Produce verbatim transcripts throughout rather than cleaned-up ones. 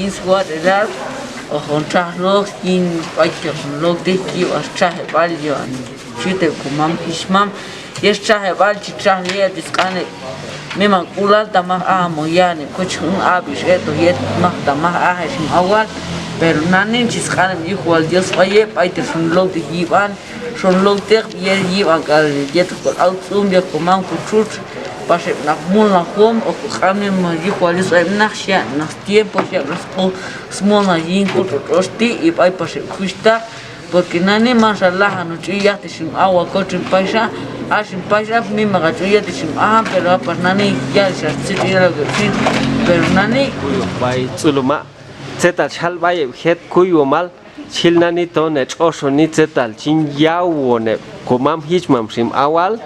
Yin swatx'ilal hoqon txajloq yin b'ay ti' hoqon lok'tej yib'an stxajeb'al yib'an chut heb' komam jichmam. Yet stxajeb'al chi txajli heb' sq'anej mimank'ulal ta maj ajamon ya'on heb' koch jun ab'ix ek'toq yet maj ta maj aj heb' ix hin awal. Pero nani chi sq'an heb' yuj wal Dios b'ay heb' b'ay ti' hoqon lok'tej yib'an. Xon lok'tej yet yib'an k'al yetoq k'al awtz'um yet komam kotxutx pax heb' naq mulnajwom hoq koq'anmi ma yuj wal Dios b'ay heb' naq xyaq' naq stiempo xyaq' naq smulnaj yin kotx'otx' ti' y b'ay pax heb' juxhtaq. Porque nani manxa lajan hoq ch'ul yaj ti' xin awal koch hin payxa, ax hin payxa mimaq hoq ch'ul yaj ti' xin ajan, pero a pax nani yalixh tzet ch'ul yalok heb' xin. Pero nani b'ay Tz'uluma', tzetal xjal b'ay heb' jet kuywomal, chi jil nani ton he tx'oxoni tzetal chin yawon heb' komam jichmam xin awal,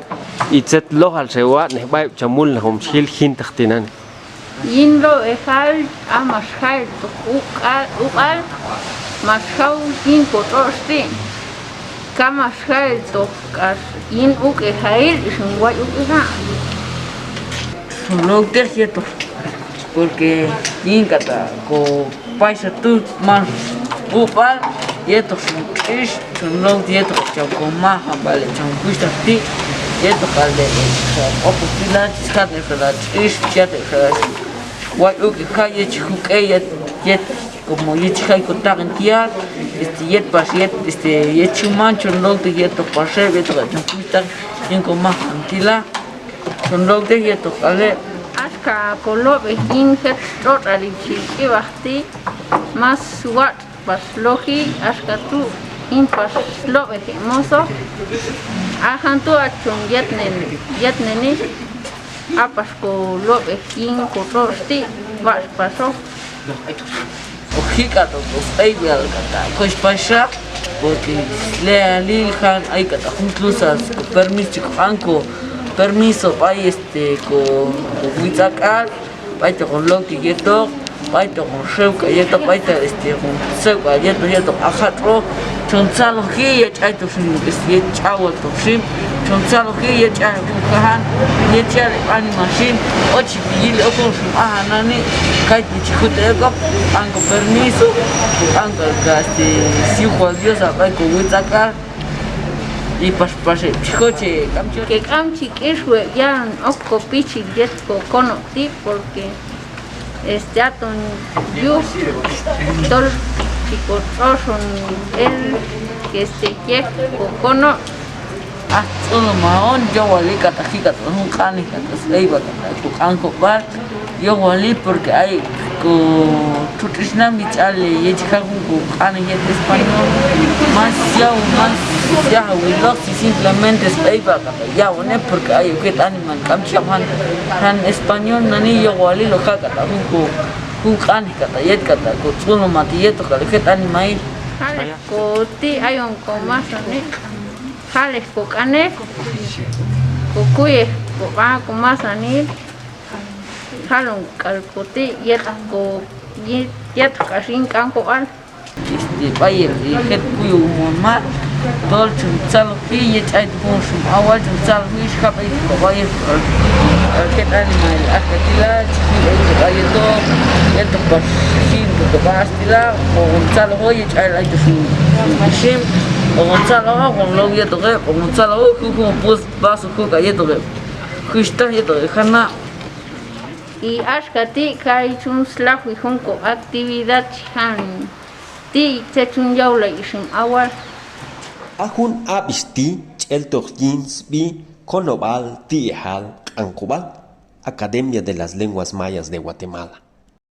y tzet lojal xhewatx'nej b'ay heb' cham mulnajwom chi jil jintaq tinani. Yin lob'ejal, a max ja'iltoq uq'al, uq'al max jaw yin kotx'otx' ti', ka max ja'iltoq k'ax yin uk'ejail ix hin way uk'eja'. Xon lok'tej yetoq, porque yin k'ata' ko payxa tu' max b'ub'al yetoq xon k'ix, xon lok'tej yetoq cham komam, b'ale cham juxhtaq ti', yetoq k'al heb' q'opoj ti' la chi sjat heb' xa la k'ix, chi yat heb' xa la way uk'eja' yet chi juk'ej yet, yet como yet chi jay kotaq'in ti'al, este, yet pax yet, este, yet chuman chon lok'tej yetoq pax heb' yetoq heb' cham juxhtaq yin komam ti' la. Xon lok'tej yetoq k'al heb'. Axka kolob'ej yin jet tx'otx'alil chi k'ib'aj ti', mas watx' pax loji, axka tu' yin pax lob'ej heb' moso. Ajan tu' a chon yetnen, yetneni, a pax kolob'ej yin kotx'otx' ti', watx' paxoq. Hoq jik'atoq kob'eyb'al k'ata' koch payxa, porque slealil jan ay k'ata' jun txutxal kopermiso chi koq'an kopermiso b'ay, este, ko, kowitz ak'al, b'aytoq hon lok'tej yetoq, b'aytoq hon xew k'al yetoq, b'aytoq, este, hon xew k'al yetoq, yetoq ajatx'oj, chon tzaloji yet ch'aytoq xin, este, yet ch'awaltoq xin, chon tzaloji yet ch'ay ok jun jajan, yet chi yal heb' anima xin, och chi yili ok jun xin ajan nani', kaytu' chi jut ek'oq, q'an kopermiso, q'an k'al ka, este, syujwal Dios a b'ay kowitz ak'al, y pax, pax heb' chi jochej k'am chi, que k'am chi k'ixwi heb' yalon ok kopichil yet kokonob' ti', porque este, aton yuj tol chi kotx'oxon el, este, yej kokonob'. A Tz'uluma' hon, yowalil k'ata' jik'atoq jun q'anej k'ata' sb'eyb'al k'ata' koq'anjob'al, yowalil porque ay kotxutx ix nani chi yal yet chi jal jun koq'anej yet español, más yaw, más yajawiloq si simplemente sb'eyb'al k'ata' ya'on heb', porque ay ok jet anima k'am chi ya'on jan, jan español nani, yowalil hoq jal k'ata' jun ko, jun q'anej k'ata' yet k'ata' ko Tz'uluma' ti' yetoq k'al ok jet animahil. Jalej koti' ayon komasanil, jalej koq'anej, kokuyej kob'a komasanil, jalon k'al koti' yet ko, yet, yet k'ax yin q'anjob'al. Este, b'ay heb' jet kuywomal, tol chon tzaloji yet ch'aytoq jun xin awal, chon tzaloji ix jab'ej kob'a yetoq k'al, k'al jet animahil axka ti' la, chi jil b'ay kob'a yetoq, yetoq pax jin kob'a axka ti' la, hoqon tzalojoq yet ch'ay aytoq xin, xin ixim, hoqon tzalojoq, hoqon low yetoq heb', hoqon tzalojoq, jun, jun pus vaso jun k'al yetoq heb' juxhtaq, yetoq heb' janab'. Y axka ti' kay chun slajwi jun ko actividad chi jan ti' tzet chun yawlay ixim awal. A jun ab'ix ti' ch'eltoq yin sb'i Konob'al Ti'ejal Q'anjob'al, Academia de las Lenguas Mayas de Guatemala.